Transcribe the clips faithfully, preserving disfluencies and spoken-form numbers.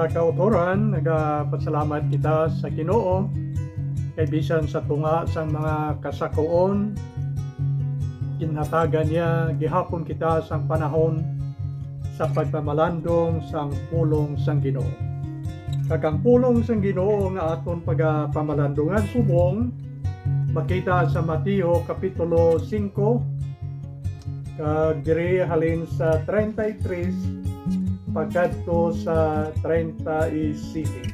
Kautoran, nagapasalamat kita sa Ginoo kay bisan sa tunga sang mga kasakoon, ginhatagan niya gihapon kita sang panahon sa pagpamalandong sang pulong sang Ginoo. Kag ang pulong sang Ginoo nga aton pagapamalandungan subong makita sa Mateo Kapitulo singko, kag diri halin sa treinta y tres pagkadto sa treinta y siete.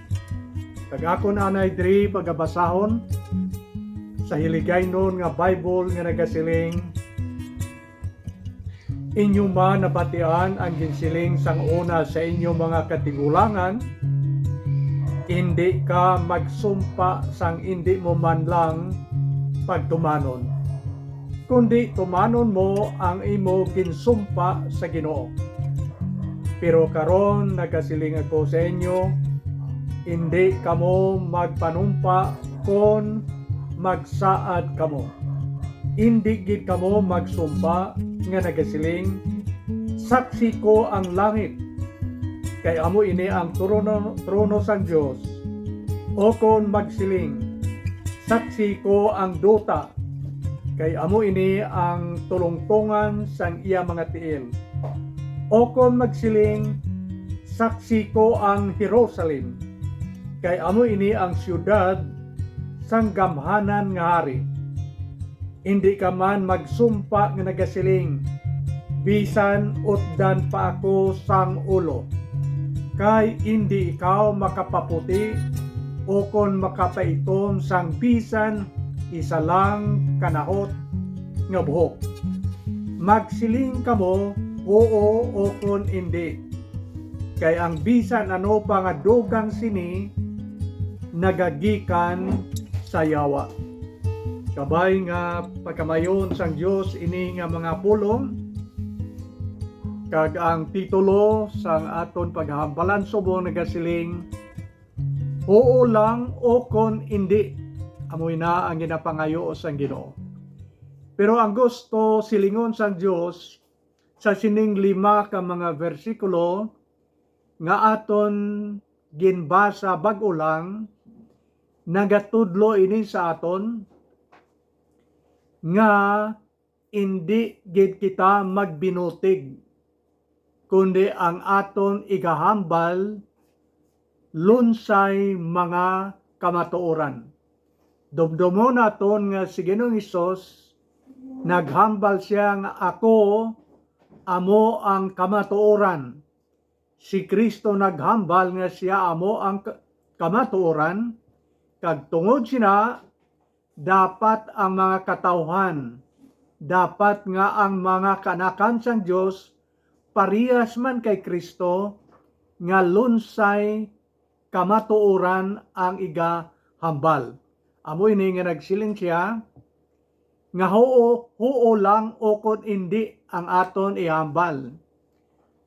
Kag akon anay diri pagabasahon sa Hiligaynon nga Bible nga nagasiling, "Inyo man nabatian ang ginsiling sang una sa inyo mga katigulangan, 'Indi ka magsumpa sang indi mo man lang pagtumanon, kundi tumanon mo ang imo ginsumpa sa Ginoo.' Pero karon nagasiling ako sa inyo, indi kamo magpanumpa kon magsaad kamo. Indi gid kamo magsumpa nga nagasiling, 'Saksi ko ang langit, kay amo ini ang trono, trono sang Dios,' o kon magsiling, 'Saksi ko ang duta, kay amo ini ang tulongtongan sang iya mga tiil,' o kon magsiling, 'Saksi ko ang Jerusalem, kay amo ini ang siyudad sang gamhanan nga hari.' Indi ka man magsumpa nga nagasiling, 'Bisan utdan pa ako sang ulo,' kay indi ikaw makapaputi ukon makapaitom sang bisan isa lang ka nahot nga buhok. Magsiling kamo, 'Huo' ukon 'Indi,' kay ang bisan ano pa nga dugang sini nagagikan sa yawa." Kabay nga pagkamayon sang Dios ini nga mga pulong, kag ang titulo sang aton paghambalan subong nagasiling, "Huo lang ukon indi." Amo ina ang ginapangayo sang Ginoo. Pero ang gusto silingon sang Dios sa sining lima ka mga bersikulo nga aton ginbasa bag-o lang, nagatudlo ini sa aton nga indi gid kita magbinutig, kundi ang aton igahambal lunsay mga kamatuoran. Dumdomon naton nga si Ginoong Hesus naghambal sia nga, "Ako amo ang kamatuoran." Si Cristo naghambal nga sia amo ang ka-, kamatuoran, kag tungod sina, dapat ang mga katawuhan, dapat nga ang mga kaanakan sang Dios, parehas man kay Cristo, nga lunsay kamatuoran ang igahambal. Amo ini nga nagsiling sia nga huo, huo lang ukon indi ang aton ihambal.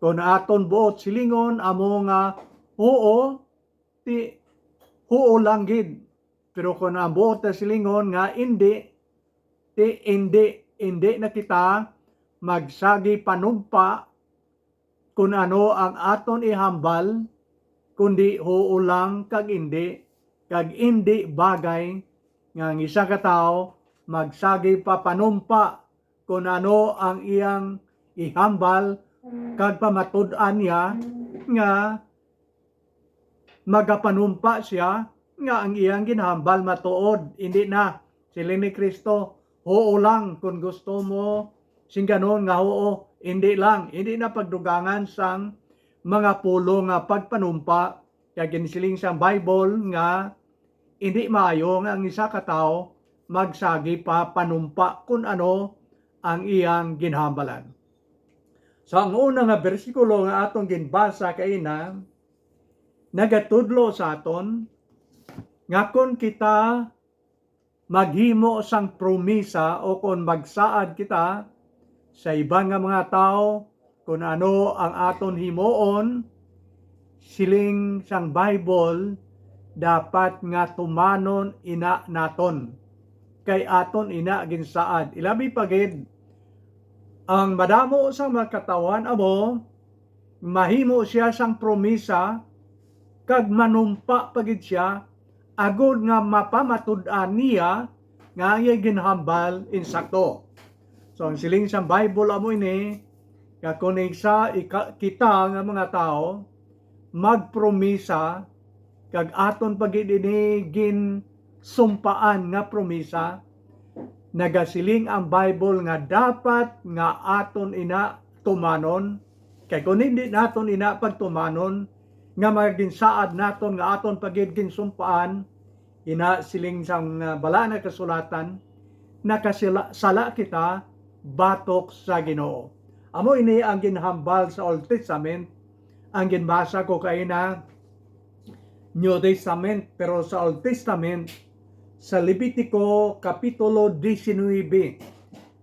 Kon aton buot silingon amo nga huo, ti huo lang gid. Pero kon ang buot na silingon nga indi, ti indi, indi na kita magsagi panumpa kon ano ang aton ihambal, kundi huo lang kag indi, kag indi bagay nga ang isa ka tawo magsagi pa panumpa kon ano ang iyang ihambal, kag pamatud-an niya nga magapanumpa sia nga ang iyang ginhambal matuod. Indi na. Siling ni Cristo, "Huo lang kon gusto mo singganon nga huo, indi lang." Indi na pagdugangan sang mga pulong nga pagpanumpa, kay ginsiling sang Bible nga indi maayo nga ang isa ka tawo magsagi pa panumpa kon ano ang iyang ginhambalan. So, ang una nga bersikulo nga atong ginbasa kaina, nagatudlo sa aton nga kon kita maghimo sang promisa o kon magsaad kita sa iban nga mga tawo kon ano ang aton himuon, siling sang Bible, dapat nga tumanon ina naton, kay aton ina ginsaad. Ilabi pa gid, ang madamo sang mga katawuhan amo, mahimo siya sang promisa, kag manumpa pa gid sia, agod nga mapamatud-an niya nga ang iya ginhambal insakto. So, ang siling sang Bible amo ini, nga kon isa ika-, kita nga mga tawo magpromisa, kag aton pa gid ini ginsumpaan nga promisa, nagasiling ang Bible nga dapat nga aton ina tumanon, kay kon hindi naton ina pagtumanon nga mga ginsaad naton nga aton pa gid ginsumpaan, ina siling sang, ah, Balaan nga Kasulatan, nakasala, sala kita batok sa Ginoo. Amo ini ang ginhambal sa Old Testament, ang ginbasa ko kaina New Testament, pero sa Old Testament, sa Levitico Kapitulo diecinuebe,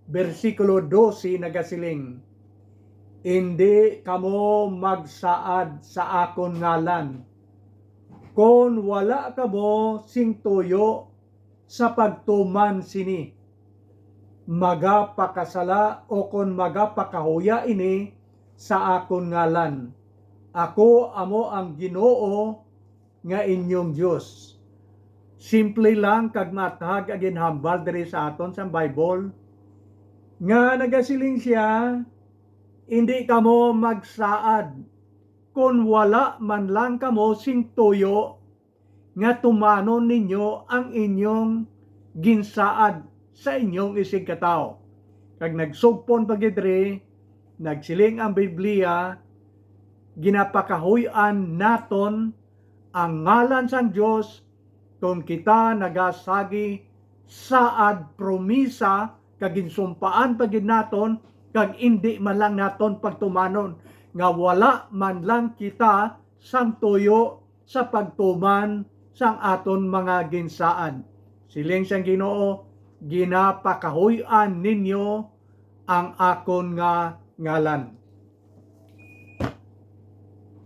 bersikulo dose nagasiling, "Indi kamo magsaad sa akon ngalan, kon wala kamo sing tuyo sa pagtuman sini. Magapakasala ukon magapakahuya ini sa akon ngalan. Ako amo ang Ginoo nga inyong Dios." Simple lang kag maathag ang ginhambal diri sa aton sang Bible, nga nagasiling sia, "Indi kamo magsaad kon wala man lang kamo sing tuyo nga tumanon ninyo ang inyong ginsaad sa inyong isigkatawo." Kag nagsugpon pa gid diri, nagsiling ang Biblia, ginapakahuy-an naton ang ngalan sang Dios kon kita nagasagi saad promisa kag ginsumpaan pa gid naton, kag indi man lang naton pagtumanon nga wala man lang kita sang tuyo sa pagtuman sang aton mga ginsaad. Siling sang Ginoo, "Ginapakahuy-an ninyo ang akon nga ngalan."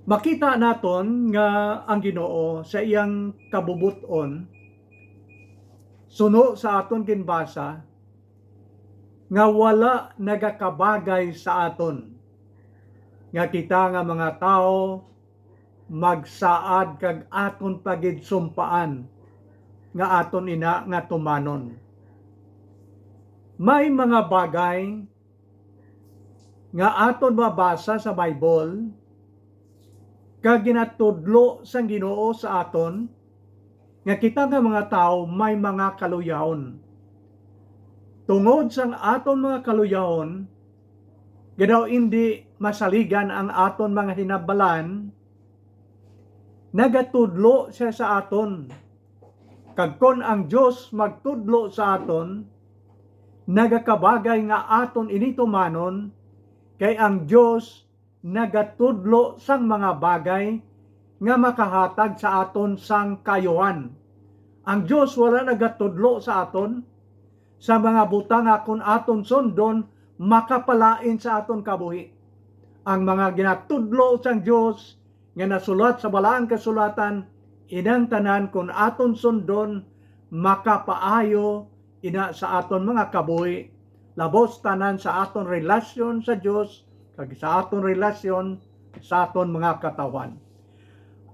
Makita naton nga ang Ginoo sa iyang kabubot-on, suno sa aton ginbasa, nga wala nagakabagay sa aton nga kita nga mga tawo magsaad kag aton pa gid sumpaan nga aton ina nga tumanon. May mga bagay nga aton mabasa sa Bible kag ginatudlo sang Ginoo sa aton nga kita nga mga tawo may mga kaluyahon. Tungod sang aton mga kaluyahon, nga daw indi masaligan ang aton mga hinabalan, nagatudlo sia sa aton. Kag kon ang Dios magtudlo sa aton, nagakabagay nga aton ini tumanon, kay ang Dios nagatudlo sang mga bagay nga makahatag sa aton sang kaayuhan. Ang Dios wala nagatudlo sa aton sa mga butang nga kon aton sundon, makapalain sa aton kabuhi. Ang mga ginatudlo sang Dios nga nasulat sa Balaan Kasulatan, inang tanan kon aton sundon, makapaayo ina sa aton mga kabuhi, labos tanan sa aton relasyon sa Dios kag sa aton relasyon sa aton mga katawhan.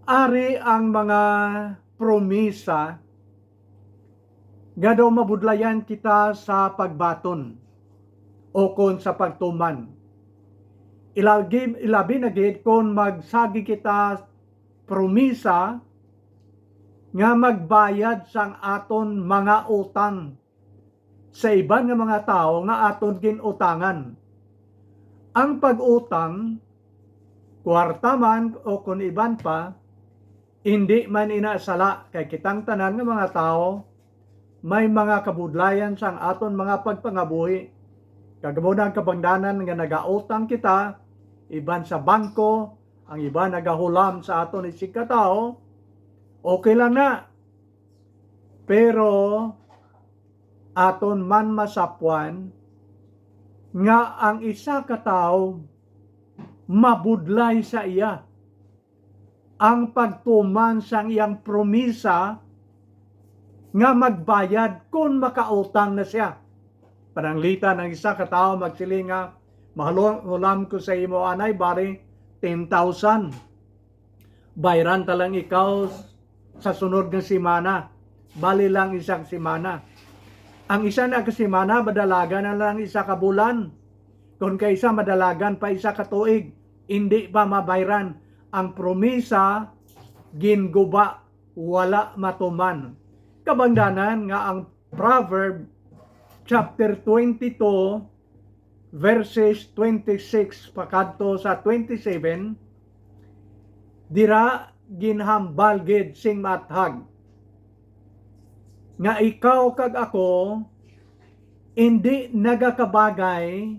Ari ang mga promisa nga daw mabudlayan kita sa pagbaton o kon sa pagtuman. Ilagi-, ilabi na gid kon magsagi kita promisa nga magbayad sang aton mga utang sa iban nga mga tawo nga aton gin-utangan. Ang pag-utang, kwarta man o kon iban pa, indi man ina sala, kay kitang tanan nga mga tawo may mga kabudlayan sang aton mga pagpangabuhi. Kag amo na ang kabangdanan nga nagautang kita, iban sa bangko, ang iban nagahulam sa aton isigkatawo, okay lang na. Pero aton man masapwan nga ang isa ka tawo mabudlay sa iya ang pagtuman sang iyang promisa nga magbayad kon makautang na sia. Pananglitan ang isa ka tawo magsiling nga, "Mahulam ko sa imo anay, bali, ten thousand." Bayran ta lang ikaw sa sunod nga semana. Bali lang isa ka semana. Ang isa na ka semana, madalagan na lang isa ka bulan. Kung kaisa, madalagan pa isa ka tuig. Hindi pa mabayran. Ang promisa, ginguba, wala matuman. Kabangdanan nga ang Proverb chapter twenty-two, verses twenty-six pakadto sa twenty-seven, dira ginhambal gid sing maathag nga ikaw kag ako indi nagakabagay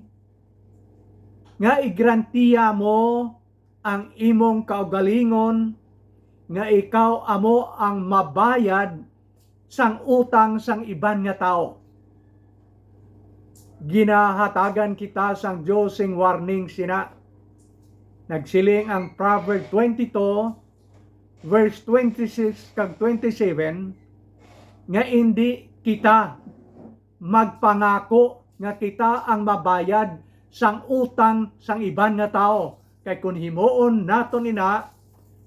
nga igrantiya mo ang imong kaugalingon nga ikaw amo ang mabayad sang utang sang iban nga tawo. Ginahatagan kita sang Dios sing warning sina. Nagsiling ang Proverb twenty-two, verse twenty-six kag twenty-seven, nga indi kita magpangako nga kita ang mabayad sang utang sang iban nga tawo, kay kon himuon naton ina,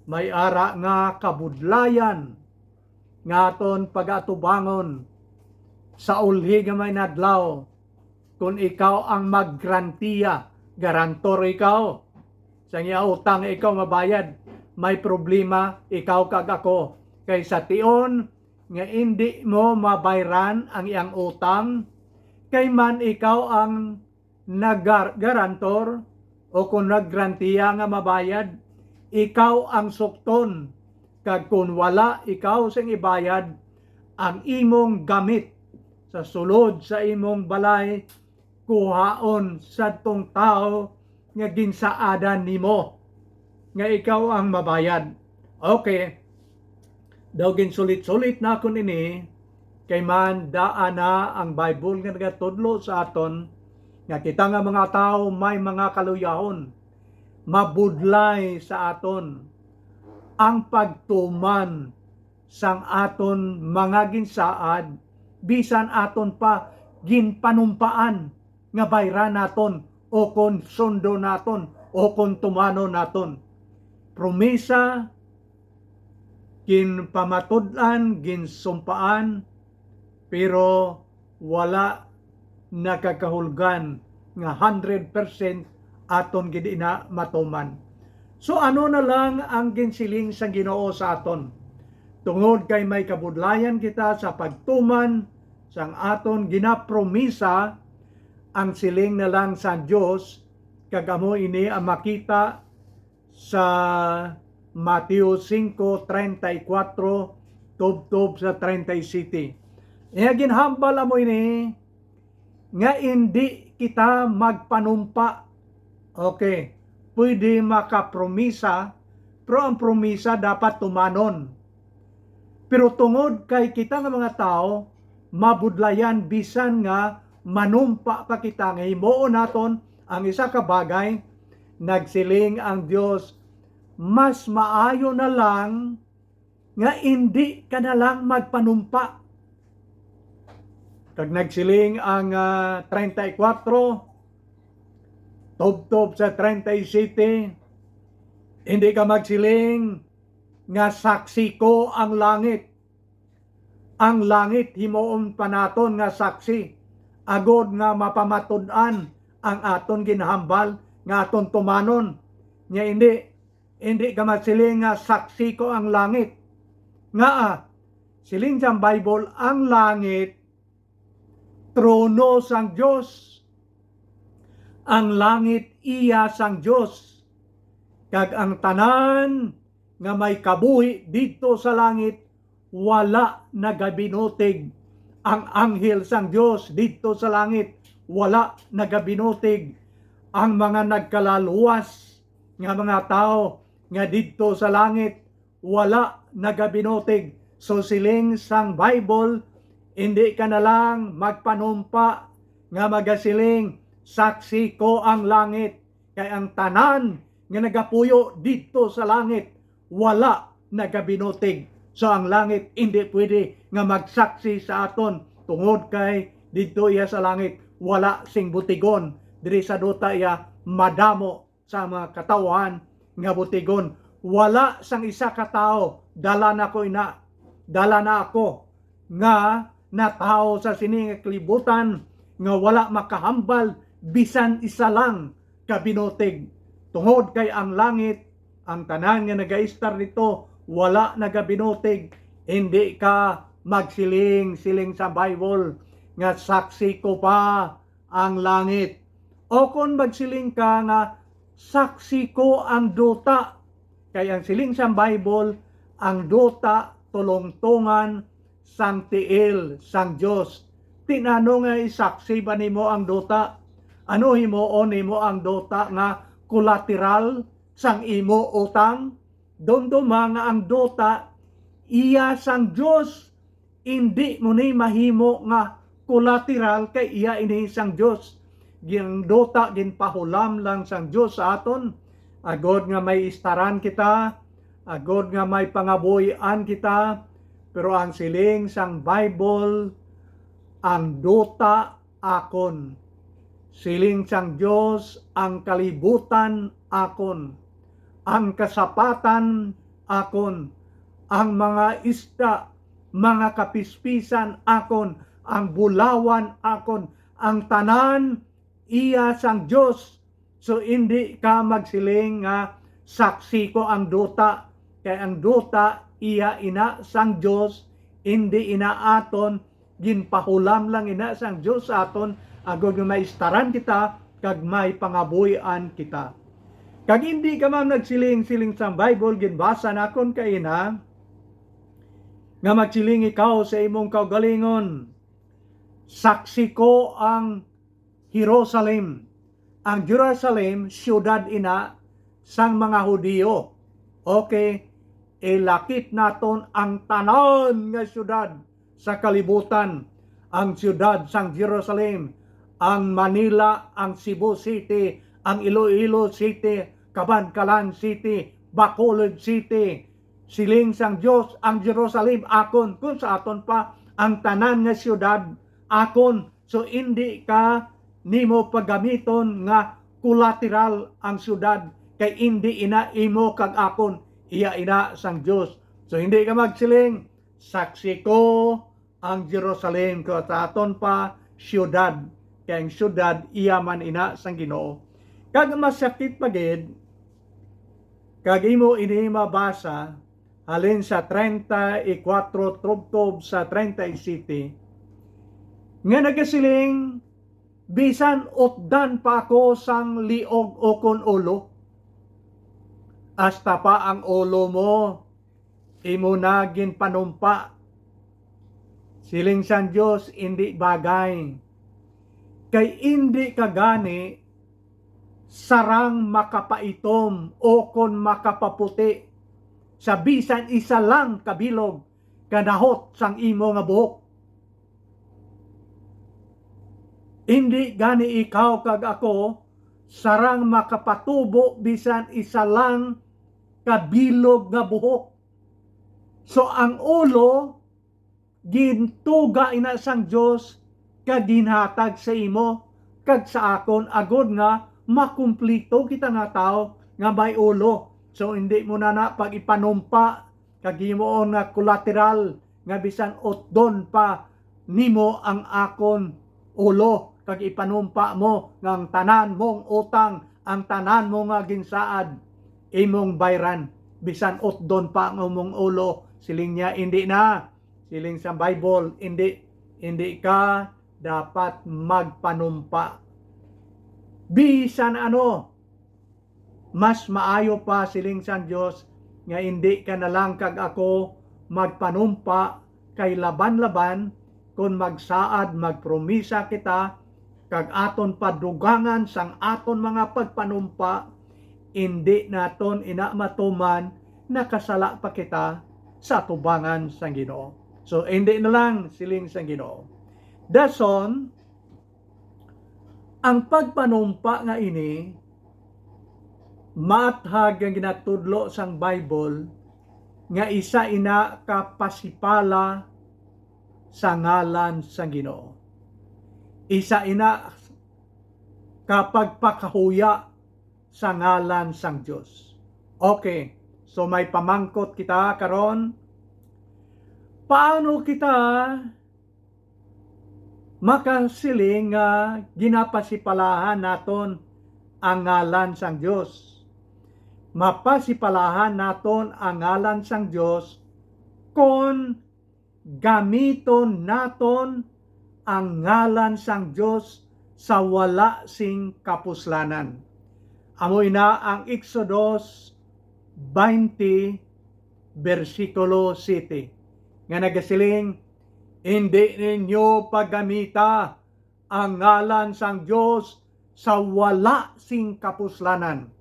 may ara nga kabudlayan nga aton pag-atubangon sa ulhi nga may nadlaw. Kon ikaw ang maggrantiya, garantor ikaw, sang iya utang nga ikaw mabayad, may problema ikaw kag ako. Kay sa tion nga indi mo mabayran ang iyang utang, kay man ikaw ang nagar-, garantor o kon naggrantiya nga mabayad, ikaw ang sukton, kag kon wala ikaw sing ibayad, ang imong gamit sa sulod sa imong balay kuhaon sadtong tawo nga ginsaadan nimo nga ikaw ang mabayad. Okay. Daw ginsulit-sulit na akon ini, kay man daan na ang Bible nga nagatudlo sa aton nga kita nga mga tawo may mga kaluyahon, mabudlay sa aton ang pagtuman sang aton mga ginsaad, bisan aton pa ginpanumpaan nga bayran naton, o kon sundo naton, o kon tumanon naton. Promisa, ginpamatud-an, ginsumpaan, pero wala nakakahulgan nga hundred percent aton gid ina matuman. So, ano na lang ang ginsiling sang Ginoo sa aton? Tungod kay may kabudlayan kita sa pagtuman sang aton ginapromisa, ang siling na lang sa Dios, kag amo ini ang makita sa Mateo singko treinta y cuatro tubtob sa treinta y siete. Iya ginhambal amo ini nga indi kita magpanumpa. Okay, pwede makapromisa, pero ang promisa dapat tumanon. Pero tungod kay kita nga mga tawo, mabudlayan bisan nga manumpa pa kita nga himuon naton ang isa ka bagay, nagsiling ang Dios, mas maayo na lang nga indi ka na lang magpanumpa. Kag nagsiling ang, ah, treinta y cuatro, tubtob sa treinta y siete, hindi ka magsiling nga saksi ko ang langit. Ang langit himuon pa naton nga saksi, agod nga mapamatud-an ang aton ginhambal nga aton tumanon. Nya indi, indi ka masiling nga saksi ko ang langit. Ngaa, siling sang Bible, ang langit trono sang Dios. Ang langit iya sang Dios, kag ang tanan nga may kabuhi didto sa langit wala nagabinutig. Ang anghel sang Dios didto sa langit wala nagabinutig. Ang mga nagkalaluwas nga mga tawo nga didto sa langit wala nagabinutig. So, siling sang Bible, indi ka na lang magpanumpa nga magasiling, "Saksi ko ang langit," kay ang tanan nga nagapuyo didto sa langit wala nagabinutig. So, ang langit indi pwede nga magsaksi sa aton, tungod kay didto iya sa langit wala sing butigon. Diri sa duta iya madamo sa mga katawhan nga butigon Wala sang isa ka tawo, dala na ko ina, dala na ako, nga natawo sa sini nga kalibutan, nga wala makahambal bisan isa lang ka binutig. Tungod kay ang langit, ang tanan nga nagaistar dito, wala nagabinutig. Hindi ka magsiling, siling sa Bible, nga saksi ko pa ang langit. O kon magsiling ka nga, "Saksi ko ang duta." Kay ang siling sang Bible, ang duta tulongtongan sang tiil sang Dios. Tinano nga isaksi ba nimo ang duta? Ano himuon nimo ang duta nga kolateral sang imo utang? Dumduma nga ang duta iya sang Dios. Indi mo ni mahimo nga kolateral kay iya ini sang Dios. Ang duta ginpahulam lang sang Dios sa aton, agod nga may istaran kita, agod nga may pangabuhian kita. Pero ang siling sang Bible, ang duta akon. Siling sang Dios, ang kalibutan akon, ang kasapatan akon, ang mga isda, mga kapispisan akon, ang bulawan akon, ang tanan iya sang Dios. So, indi ka magsiling nga, "Saksi ko ang duta," kay ang duta iya ina sang Dios, indi ina aton. Ginpahulam lang ina sang Dios sa aton, agod nga maistaran kita kag may pangabuhian kita. Kag indi ka man nagsiling, siling sang Bible, ginbasa nakon kaina, nga magsiling ikaw sa imong kaugalingon, "Saksi ko ang Jerusalem." Ang Jerusalem, siyudad ina sang mga Hudiyo. Okay, ilakip naton ang tanan nga siyudad sa kalibutan, ang siyudad sang Jerusalem, ang Manila, ang Cebu City, ang Iloilo City, Kabankalan City, Bacolod City. Siling sang Dios, ang Jerusalem akon, kung sa aton pa, ang tanan nga siyudad akon. So, indi ka nimo pagamiton nga kolateral ang siyudad, kay indi ina imo kag akon, iya ina sang Dios. So, hindi ka magsiling, "Saksi ko ang Jerusalem," kung sa aton pa, siyudad, kay ang siyudad iya man ina sang Ginoo. Kag masakit pa gid, kag imo ini mabasa halin sa treinta y cuatro tubtob sa treinta y siete, nga nagasiling, "Bisan utdan pa ako sang liog ukon ulo, hasta pa ang ulo mo imo na ginpanumpa." Siling sang Dios, indi bagay, kay indi ka gani sarang makapaitom ukon makapaputi sa bisan isa lang ka bilog kanahot sang imo nga buhok. Indi gani ikaw kag ako sarang makapatubo bisan isa lang ka bilog nga buhok. So, ang ulo gintuga ina sang Dios kag ginhatag sa imo kag sa akon, agod nga makumpleto kita nga tawo nga may ulo. So, hindi mo na na pag-ipanumpa kag himuon nga kolateral nga bisan utdon pa nimo ang akon ulo, kag ipanumpa mo nga ang tanan mong utang, ang tanan mo nga ginsaad, imong bayran, bisan utdon pa ang imong ulo. Siling niya, "Indi na." Siling sa Bible, "Indi, indi ka dapat magpanumpa." Bisan ano, mas maayo pa, siling sang Dios, nga indi ka na lang kag ako magpanumpa, kay laban-laban kon magsaad, magpromisa kita, kag aton padugangan sang aton mga pagpanumpa, indi naton ina matuman, nakasala pa kita sa atubangan sang Ginoo. So, indi na lang, siling sang Ginoo. Dason, ang pagpanumpa nga ini, maathag nga ginatudlo sang Bible nga isa ina ka pasipala sa ngalan sang Ginoo. Isa ina ka pagpakahuya sa ngalan sang Dios. Okay, So may pamangkot kita karon, paano kita makasiling nga ginapasipalahan naton ang ngalan sang Dios? Mapasipalahan naton ang ngalan sang Dios kon gamiton naton ang ngalan sang Dios sa wala sing kapuslanan. Amo ina ang Exodus twenty, bersikulo siete, nga nagasiling, "Indi ninyo paggamita ang ngalan sang Dios sa wala sing kapuslanan."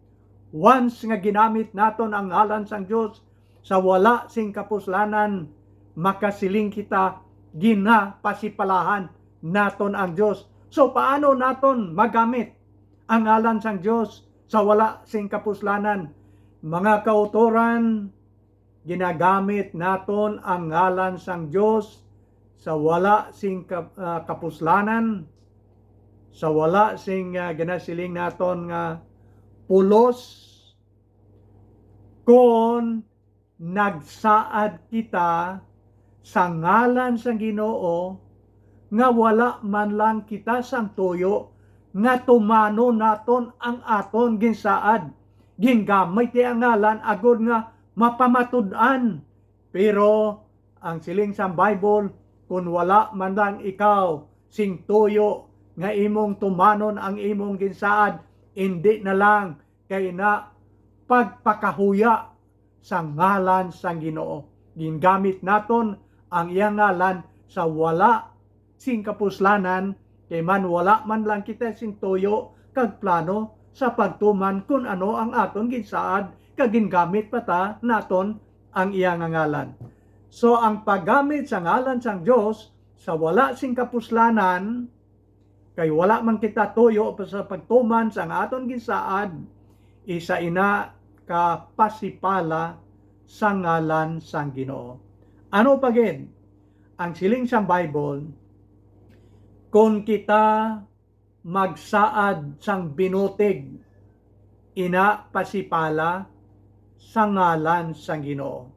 Once nga ginamit naton ang ngalan sang Dios sa wala sing kapuslanan, makasiling kita, ginapasipalahan naton ang Dios. So, paano naton magamit ang ngalan sang Dios sa wala sing kapuslanan? Mga kautoran, ginagamit naton ang ngalan sang Dios sa wala sing kap-, ah, kapuslanan, sa wala sing, ah, ginasiling naton nga pulos, kon nagsaad kita sa ngalan sang Ginoo, nga wala man lang kita sang tuyo nga tumanon naton ang aton ginsaad. Gingamit niya ang ngalan agod nga mapamatud-an. Pero ang siling sang Bible, "Kon wala man lang ikaw sing tuyo nga imong tumanon ang imong ginsaad, indi na lang kay na pagpakahuya sa ngalan sang Ginoo." Gingamit naton ang iyang ngalan sa wala sing kapuslanan, kay man wala man lang kita sing tuyo kag plano sa pagtuman kun ano ang aton ginsaad kag gingamit pa ta naton ang iya nga ngalan. So, ang paggamit sa ngalan sang Dios sa wala sing kapuslanan, kay wala man kita tuyo pa sa pagtuman sang aton ginsaad, isa ina ka pasipala sa ngalan sang Ginoo. Ano pa gid ang siling sang Bible? Kon kita magsaad sang binutig, ina pasipala sa ngalan sang Ginoo.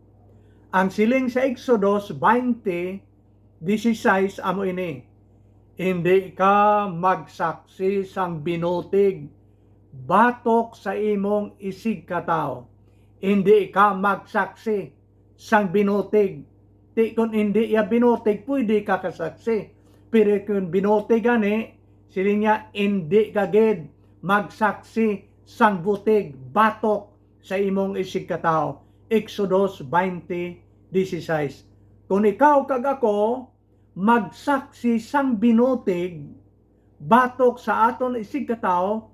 Ang siling sa Exodus twenty, dieciséis amo ini, "Indi ka magsaksi sang binutig batok sa imong isigkatawo." Indi ka magsaksi sang binutig. Ti kon indi iya binutig, pwede ka kasaksi. Pero kon binutig gani, siling niya, "Indi ka gid magsaksi sang butig batok sa imong isigkatawo." Exodus twenty dieciséis. Kon ikaw kag ako magsaksi sang binutig batok sa aton isigkatawo,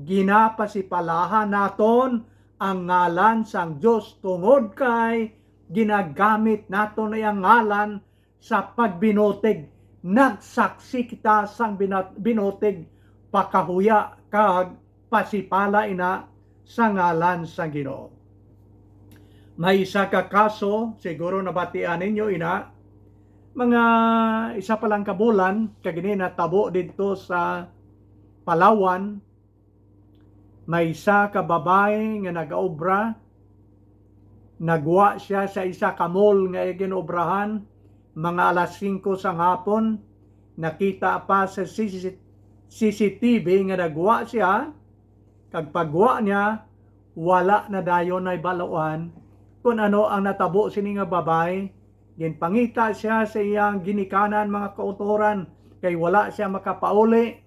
ginapasipalahan naton ang ngalan sang Dios, tungod kay ginagamit naton ang ngalan sa pagbinutig. Nagsaksi kita sang binat-, binutig, pakahuya kag pasipala ina sa ngalan sang Ginoo. May isa ka kaso, siguro nabatian ninyo ina, mga isa pa lang ka bulan, kag ini natabo didto sa Palawan. May isa ka babayi nga nagaobra, nagwa sia sa isa ka mall nga iya ginobrahan, mga alas singko sang hapon. Nakita pa sa C C, C C T V nga nagwa sia, kag pagwa niya, wala na dayon nahibaluan kon ano ang natabo sini nga babayi. Ginpangita sia sa iyang ginikanan, mga kautoran, kay wala sia makapauli.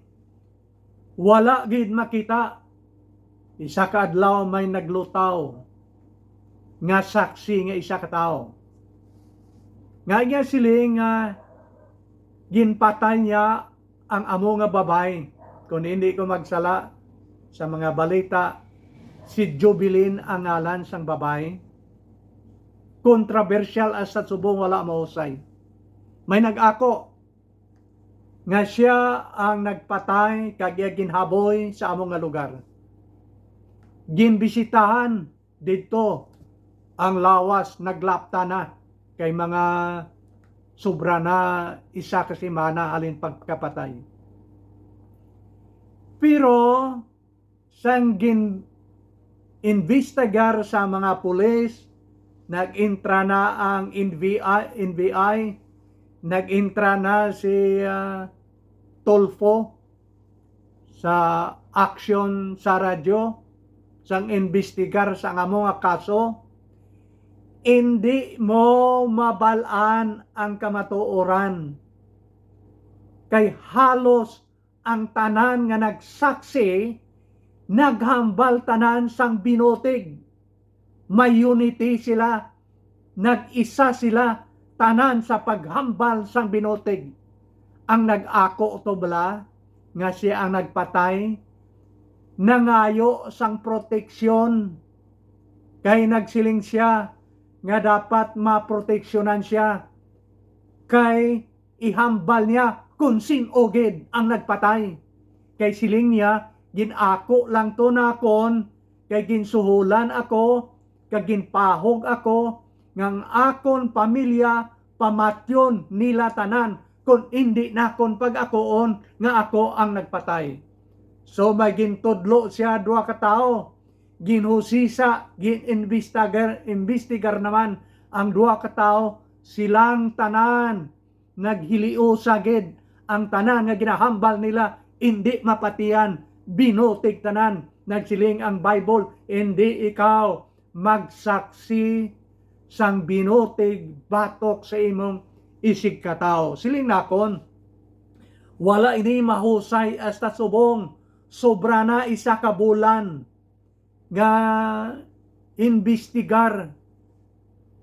Wala gid makita. Isa ka adlaw may naglutaw nga saksi nga isa ka tawo. Nga iya siling nga ginpatay niya ang amo nga babayi. Kung hindi ko magsala sa mga balita, si Jubilin ang ngalan sang babayi. Kontrobersyal hasta subong wala mahusay. May nag-ako nga sia ang nagpatay kag iya ginhaboy sa amo nga lugar. Ginbisitahan didto ang lawas, naglapta na kay mga sobra na isa ka semana halin pagkapatay. Pero sang gin-, Investigar sa mga pulis, nag-intra na ang N B I, N B I, nag-intra na si, ah, Tulfo sa aksyon sa radyo, sang investigar sa amo nga kaso. Indi mo mabal-an ang kamatuoran, kay halos ang tanan nga nagsaksi naghambal tanan sang binutig. May unity sila, nag-isa sila tanan sa paghambal sang binutig. Ang nag-ako to bala nga sia ang nagpatay, nangayo sang proteksyon, kay nagsiling sia nga dapat maproteksyonan sia, kay ihambal niya kon sin-o gid ang nagpatay. Kay siling niya, "Gin-ako lang to nakon, kay ginsuhulan ako, kag ginpahog ako, nga ang akon pamilya pamatyon nila tanan, kon indi nakon pag-akoon nga ako ang nagpatay." So may gintudlo siya duha ka tawo, ginhusisa, gin-imbestigar, imbestigar naman ang duha ka tawo, silang tanan naghiliusa gid, ang tanan nga ginahambal nila indi mapatian, binutig tanan. Nagsiling ang Bible, "Indi ikaw magsaksi sang binutig batok sa imong isigkatawo." Siling nakon, wala ini mahusay hasta subong sobra na isa ka bulan nga imbestigar.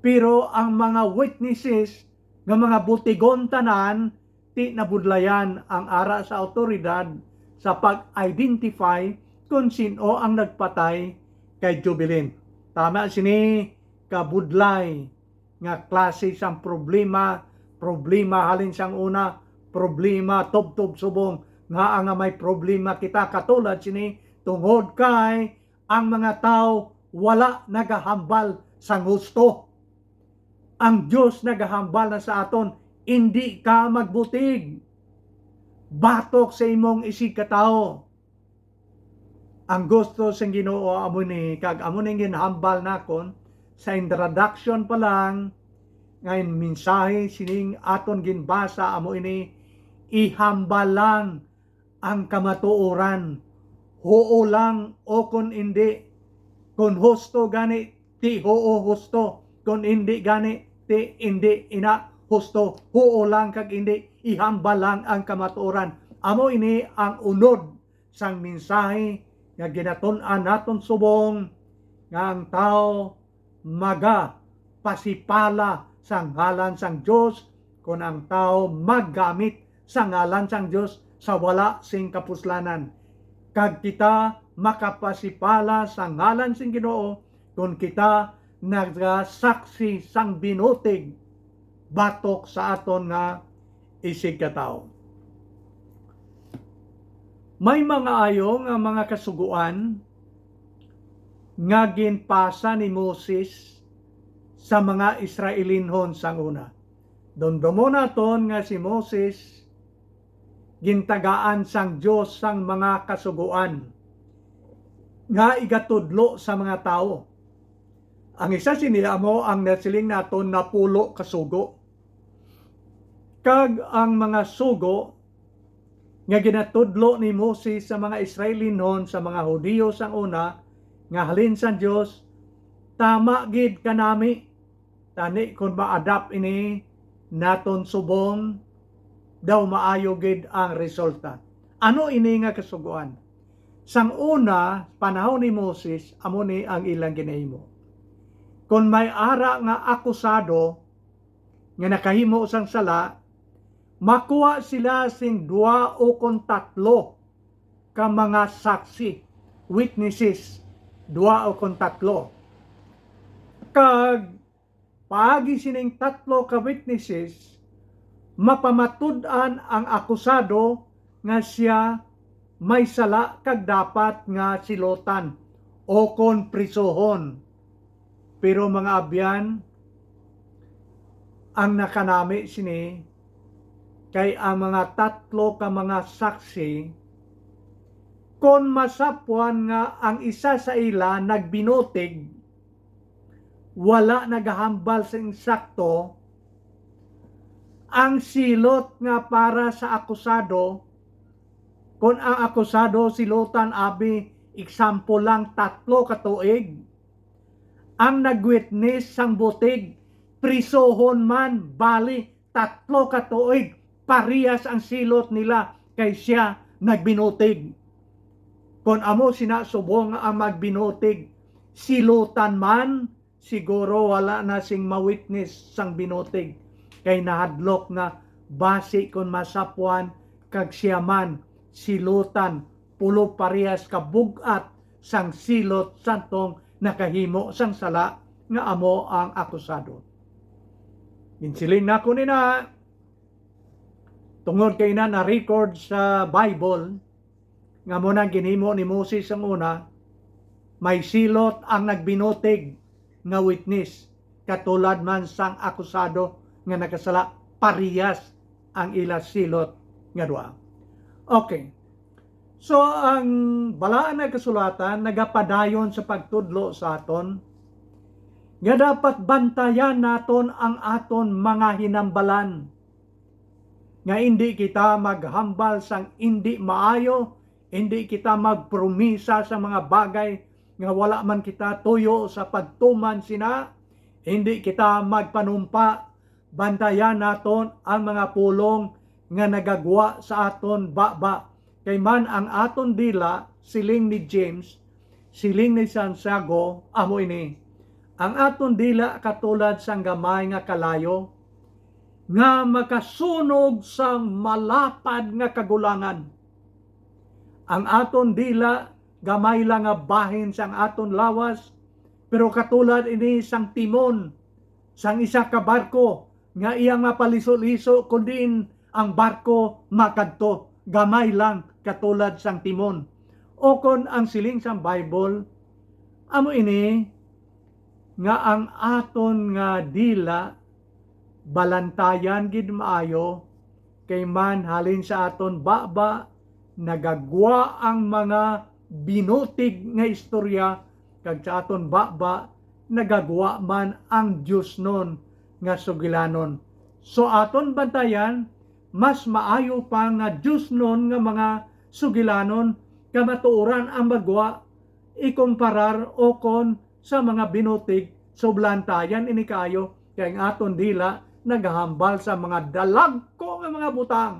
Pero ang mga witnesses nga mga butigon tanan, ti nabudlayan ang ara sa awtoridad sa pag-identify kon sin-o ang nagpatay kay Jubilin. Tama sini kabudlay nga klase sang problema, problema halin sang una, problema tubtob subong nga nga may problema kita katulad sini tungod kay ang mga tawo wala nagahambal sang husto. Ang Dios nagahambal na sa aton, "Indi ka magbutig batok sa imong isigkatawo." Ang gusto sang Ginoo amo ni, kag amo ning ginhambal nakon sa introduction pa lang nga in mensahe sining aton ginbasa, amo ini, ihambal lang ang kamatuoran. Huo lang o kon indi. Kon husto gani, ti huo husto. Kon indi gani, ti indi ina husto. Huo lang kag indi, ihambal lang ang kamatuoran. Amo ini ang unod sang mensahe nga ginatun-an naton subong, nga ang tawo magapasipala sa ngalan sang Dios kon ang tawo maggamit sa ngalan sang Dios sa wala sing kapuslanan. Kag kita makapasipala sa ngalan sing Ginoo kon kita nagasaksi sang binutig batok sa aton nga isigkatawo. May mga ayo nga mga kasugoan nga ginpasa ni Moses sa mga Israelinhon sang una. Dumdumon naton nga si Moses gintagaan sang Dios sang mga kasugoan nga igatudlo sa mga tawo. Ang isa sini amo ang nasiling naton napulo ka sugo. Kag ang mga sugo nga ginatudlo ni Moses sa mga Israelinhon, sa mga Hudiyo sang una, nga halin sang Dios, tama gid kanami. Tani kon ma-adapt ini naton subong, daw maayo gid ang resulta. Ano ini nga kasugoan? Sang una, panahon ni Moses, amo ni ang ilang ginahimo. Kon may ara nga akusado nga nakahimo sang sala, makuha sila sing dua o kon tatlo ka mga saksi, witnesses, dua o kon tatlo. Kag paagi sining tatlo ka witnesses, mapamatud-an ang akusado nga sia may sala kag dapat nga silotan o kon prisuhon. Pero, mga abyan, ang nakanami sini kay ang mga tatlo ka mga saksi Kon masapwan nga ang isa sa ila nagbinutig, wala nagahambal sing sakto, ang silot nga para sa akusado, kon ang akusado silotan abi, example lang, tatlo ka tuig, ang nagwitness sang butig, prisohon man, bali, tatlo ka tuig, parehas ang silot nila kay sia nagbinutig. Kon amo sina subong nga ang magbinutig silotan man, siguro wala na sing ma-witness sang binutig, kay nahadlok nga basi kon masapwan kag sia man silotan, pulo parehas ka bug-at sang silot santong nakahimo sang sala nga amo ang akusado. Ginsiling nako nina, tungod kay na na-record sa Bible, nga amo nang ginhimo ni Moses ang una, may silot ang nagbinutig nga witness, katulad man sang akusado nga nakasala, parehas ang ila silot nga duha. Okay. So, ang Balaan nga Kasulatan nagapadayon sa pagtudlo sa aton nga dapat bantayan naton ang aton mga hinambalan, nga indi kita maghambal sang indi maayo, indi kita magpromisa sa mga bagay nga wala man kita tuyo sa pagtuman sina, indi kita magpanumpa. Bantayan naton ang mga pulong nga nagagwa sa aton baba, kay man ang aton dila, siling ni James, siling ni Santiago, amo ini: ang aton dila katulad sang gamay nga kalayo nga makasunog sa malapad nga kagulangan. Ang aton dila gamay lang nga bahin sang aton lawas, pero katulad ini sang timon sang isa ka barko nga iyang mapaliso-liso, kun diin ang barko makadto, gamay lang katulad sang timon. O kon ang siling sang Bible, amo ini nga ang aton nga dila balantayan gid maayo, kay man halin sa aton baba nagagwa ang mga binutig nga istorya, kag sa aton baba nagagwa man ang diosnon nga sugilanon. So, aton bantayan, mas maayo pa nga diosnon nga mga sugilanon, kamatuoran ang magwa, ikumparar o kon sa mga binutig. So, balantayan ini kaayo, kay ang aton dila nagahambal sa mga dalagko nga mga butang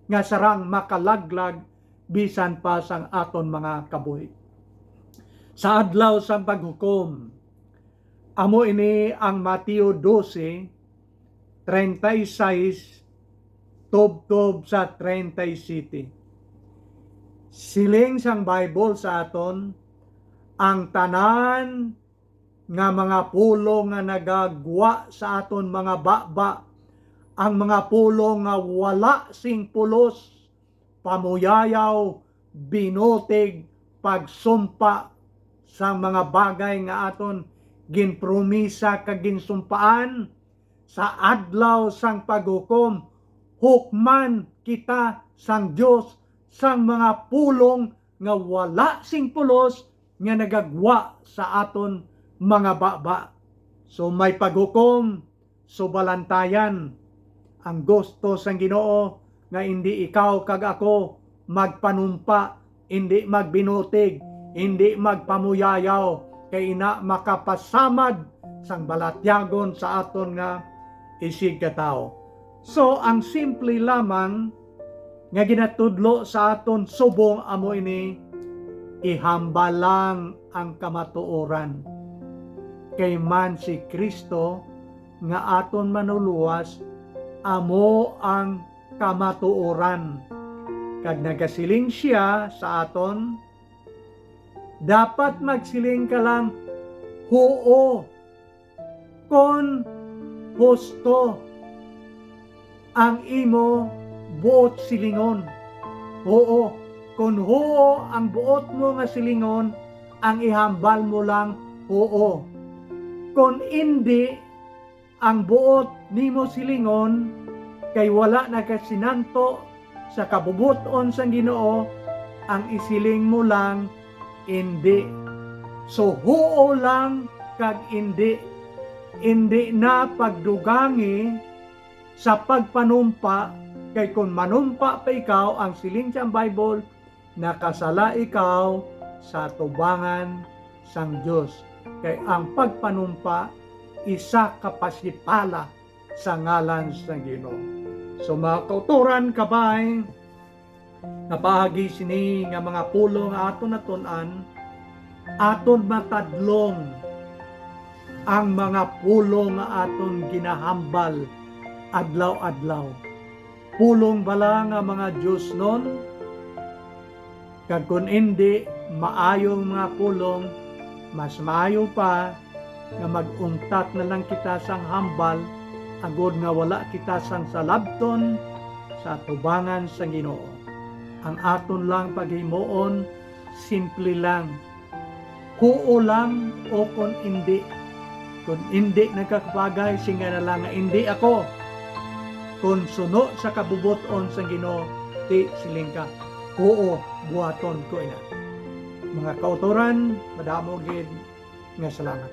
nga sarang makalaglag bisan pa sang aton mga kabuhi. Sa adlaw sang paghukom, amo ini ang Mateo dose, treinta y seis tubtob sa treinta y siete. Siling sang Bible sa aton, ang tanan nga mga pulong nga nagagwa sa aton mga baba, ang mga pulong nga wala sing pulos, pamuyayaw, binutig, pagsumpa sang mga bagay nga aton ginpromisa kag ginsumpaan, sa adlaw sang paghukom, hukman kita sang Dios sang mga pulong nga wala sing pulos nga nagagwa sa aton mga baba. So, may paghukom, so, balantayan. Ang gusto sang Ginoo nga indi ikaw kag ako magpanumpa, indi magbinutig, indi magpamuyayaw, kay ina makapasamad sang balatyagon sa aton nga isigkatawo. So, ang simple lamang nga ginatudlo sa aton subong amo ini: ihambal lang ang kamatuoran, kay man si Cristo nga aton Manlulowas amo ang kamatuoran. Kag nagasiling sia sa aton, dapat magsiling ka lang, "Huo," kon husto ang imo buot silingon. Huo, kon huo ang buot mo nga silingon, ang ihambal mo lang, "Huo." Kon indi, ang buot nimo silingon, kay wala nagasinanto sa kabubot-on sang Ginoo, ang isiling mo lang, "Indi." So, huo lang kag indi. Indi na pagdugangi sa pagpanumpa, kay kon manumpa pa ikaw, ang siling sang Bible, nakasala ikaw sa atubangan sang Dios. Kay ang pagpanumpa isa ka pasipala sa ngalan sang Ginoo. So, mga kautoran, kabay, nga paagi sini nga mga pulong nga aton natun-an, aton matadlong ang mga pulong nga aton ginahambal adlaw-adlaw. Pulong bala nga mga diosnon? Kag kon indi maayong mga pulong, mas maayo pa nga mag-untat na lang kita sang hambal, agod nga wala kita sang salabton sa atubangan sang Ginoo. Ang aton lang paghimuon, simple lang. Huo lang o kon indi. Kon indi nagakabagay, singa na lang nga, "Indi ako." Kon suno sa kabubot-on sang Ginoo, ti siling ka, "Huo, buhaton ko ina." Mga kautoran, madamo gid nga salamat.